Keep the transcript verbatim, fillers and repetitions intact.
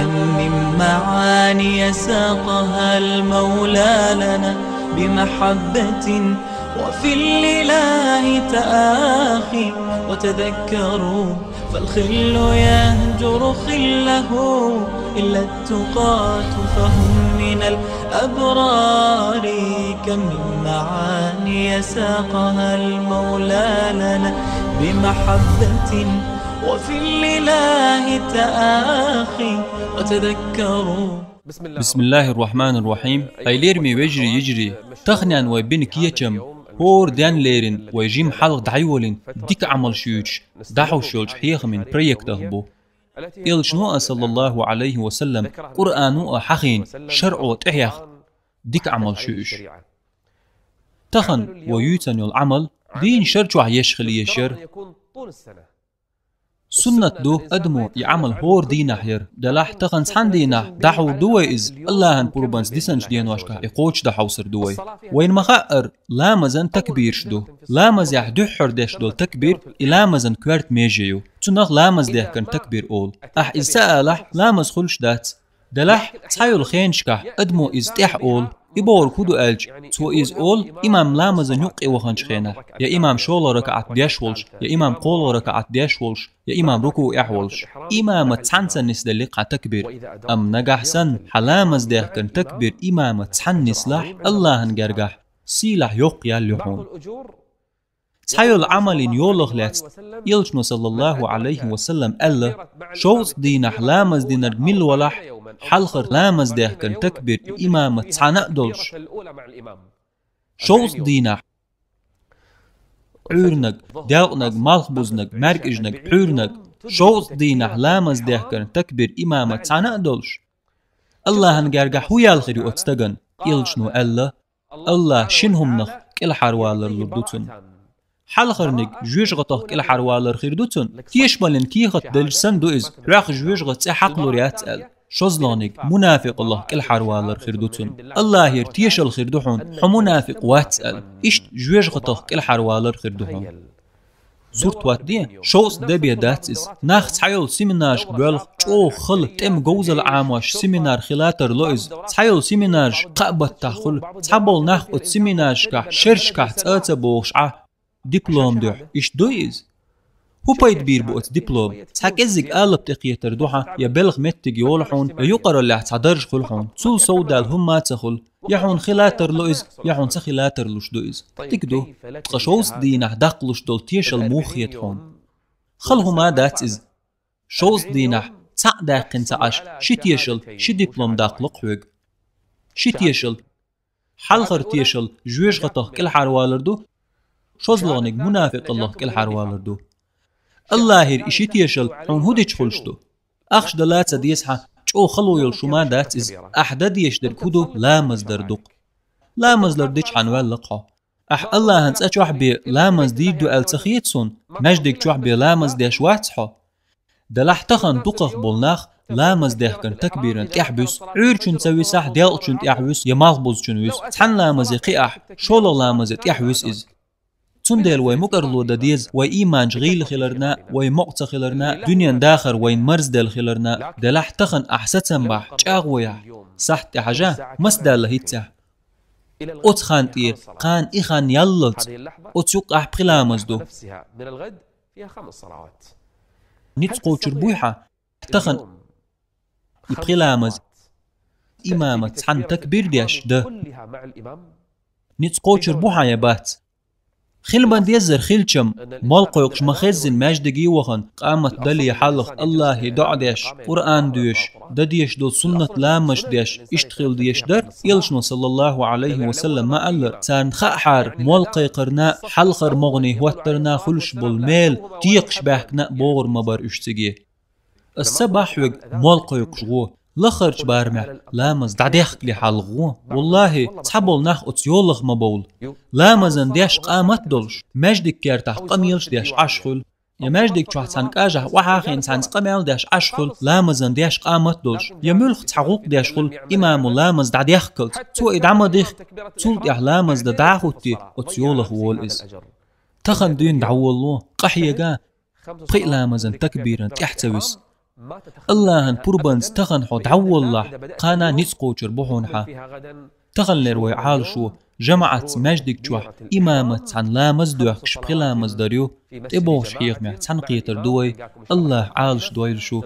من معاني ساقها المولى لنا بمحبة، وفي الإله تآخي. وتذكروا فالخل يهجر خله إلا التقاة فهم من الأبرار. كم من معاني ساقها المولى لنا بمحبة، وفي الإله تآخي. وتذكروا. بسم الله الرحمن الرحيم. Хьоме лераме вежарий, йижарий, таханарча вай бина кечам, хӀара денна леррина вай жима хьалха дӀайолийна дика Ӏамалаш ювцаш дӀахьош йолча хьехаман проектах ба. Элчано а, صلى الله عليه وسلم, Къуръано а хьахийна шарӀо тӀехьехк дика Ӏамалаш ювцаш. Тахан вай ювцаш йола Ӏамал дийнахьа шера чохь еш хила езаш яр. Суннат ду адамо из Ӏамал хӀара дийнахьа яр. Делахь тахан цхьан дийнахьа дӀахьур ду вай из, АллахӀан пурбанца дисинчу деношкахь и кхочушдан хьовсур ду вай. Вайна ма хаъара, ламазан такбираш ду. Ламазехь дуьххьара деш долу такбир и ламазан коьрта меже ю. Цунах ламаз дехкаран такбир олу. Ахь иза ца алахь, ламаз хуьлуш дац. Делахь цхьайолу хенашкахь адамо иза тӀехь олу. И бохург хӀун ду аьлча, цо иза олу имам ламазан юккъе ваханчу хенахь, я имам шолгӀа ракаӀат деш волуш, я имам кхоалгӀа ракаӀат деш волуш, я имам рукуӀехь волуш. Имамаца цхьаьна ца нисделли кхин такбир. Амма нагахь санна хьан ламаз дехкаран такбир имамаца цхьаьна нислахь, АллахӀан гергахь сийлахь йоккха ял ю хьуна. Цхьайолу Ӏамалан йолах лаьцна Элчано, صلى الله عليه وسلم, аьлла: шовзткъа дийнахь ламаз динарг мила валахь, хьалхара ламаз дехкаран такбир имамаца цхьаьна а долуш, шовзткъа дийнахь Ӏуьйраннаг, делкъаннаг, малхбузнаг, маьркӀажнаг, Ӏуьйраннаг, шовзткъа дийнахь ламаз дехкаран такбир имамаца цхьаьна а долуш. АллахӀан гергахь хӀун ял хир ю оцу стагана? Элчано аьлла: АллахӀа шина хӀуманах кӀелхьарвалар лур ду цунна. Хьалхарниг жоьжахати тӀех кӀелхьарвалар хир ду цунна. Тешамаллин кехат делча санна ду иза, хьох жоьжахати цӀе хьакхалур яц аьлла. ШозлагӀниг мунафикъаллах кӀелхьарвалар хир ду цунна. АллахӀера тешалла хир ду хьуна, хьо мунафикъ вац аьлла. Иштта жоьжахати тӀех кӀелхьарвалар хир ду хьуна. Сурт ватде, шовзткъа де бен дац иза. Нах цхьайолу семинаршка боьлху, чӀогӀа хала, тӀеман говзалла Ӏамош семинар хила тарло иза. Цхьайолу семинарш кхаа баттахь хуьлу, цхьаболу нах оцу семинаршкахь, шерашкахь цӀа а ца богӀуш Ӏа, диплом дуьхьа. Иштта дуй иза? ХӀун пайда бийр бу оцу дипломан? Цхьа кӀеззиг алапа тӀекхетар ду хьан, я белхан меттиг йолу хьуна, я юкъараллехь цхьа даржа хуьлу хьуна. Цул совдаьлла хӀумма а ца хуьлу. Я хьуна хила тарло иза, я хьуна ца хила тарлуш ду иза. Дика ду. Ткъа шовзткъа дийнахь даккхалуш долу тешалла муха хета хьуна? Хала хӀума дац иза. Шовзткъа дийнахь цхьаъ даьккхина ца Ӏаш, ши тешалла, ши диплом даккхало-кх хьоьга. Ши тешалла. Хьалхара тешалла жоьжахати тӀех кӀелхьарвалар ду, шозлагӀниг мунафикъаллах кӀелхьарвалар ду. АллахӀера и ши тешалла хьуна хӀун дича хуьлуш ду? Ахча дала а ца деза хьан, чӀогӀа хало йолуш хӀума дац иза. Ахь дан дезаш дерг хӀун ду? Ламаз дар ду-кх. Ламаз лар дича хьан ваьлла-кх хьо. Ахь АллахӀан цӀа чохь бен ламаз дийр ду аьлла ца хета суна, маьждиг чохь бен ламаз деш вац хьо? Делахь тахан дукхах болу нах ламаз дехкаран такбиран тӀехь буьсу. Ӏуьйрачун ца висахь, делкъачун тӀехь вуьсу я малхбузчун вуьсу. Цхьана ламазе кхиахь, шолгӀа ламазе тӀехь вуьсу иза. Цундела вай мукӀарло дан деза, вай иман гӀийла хиларна, вай мукъа ца хиларна, дуьненан дахар вайна марзделла хиларна. Делахь тахан ахь сацам бахь, чӀагӀо яхь, сахьт тӀе хьажа, маса даьлла хӀинццехь. Оцу хан тӀе, кхана и хан яллалц, оцу юккъехь пхи ламаз ду. Ницкъ кхочур буй хьан, тахан и пхи ламаз имамаца цхьаьна такбир деш дан? Ницкъ кхочур бу хьан я бац? Хила ма-деззара хилчам, мол кхойкхуш ма-хеззина маьждиге вахана, къамат дале хьалха АллахӀе доӀа деш, Къуръан доьшуш, дан дезаш долу суннат ламазаш деш, иштта хила дезаш дара. Элчано, صلى الله عليه وسلم, ма-аллара, царна хаахьара, мол кхайкхарна а, хьалхара могӀане хӀоттарна а хуьлуш болу мел текхаш баьхкина а богӀур ма бара уьш циге. Аса ца боху хьоьга мол кхойкхуш гӀо, лахарчу барамехь ламаз дӀадехкале хьалха гӀо. ВаллахӀи, цхьаболу нах оцу йолах ма бовла. Ламазан деш къамат а долуш, маьждиг кертахь къамелаш деш Ӏаш хуьлу. Я маьждиг чохь цхьана кӀажахь охьахиъна цхьаьнца къамел деш Ӏаш хуьлу, ламазан деш къамат а долуш. Я муьлхха цхьа гӀуллакх деш хуьлу, имамо ламаз дӀадехкалц. Цо и дӀа ма дихку, цул тӀаьхьа ламаз дан дӀа а хӀуттий, оцу йолах волу иза. Тахан дуьйна дӀаволало, къахьега, пхи ламазан такбиран тӀехь ца вуьсу. Аллахьан пурбанца тахан хьо дӀаволлахь, кхана ницкъ кхочур бу хьуна хьа. Таханлера вай Ӏалашо жамаӀатца маьждиг чохь имамаца цхьана ламаз доьхкаш пхи ламаз дар ю, тӀебогӀучу хьехамехь цхьаьна кхетар ду вай, Аллахь Ӏалашдойла шу.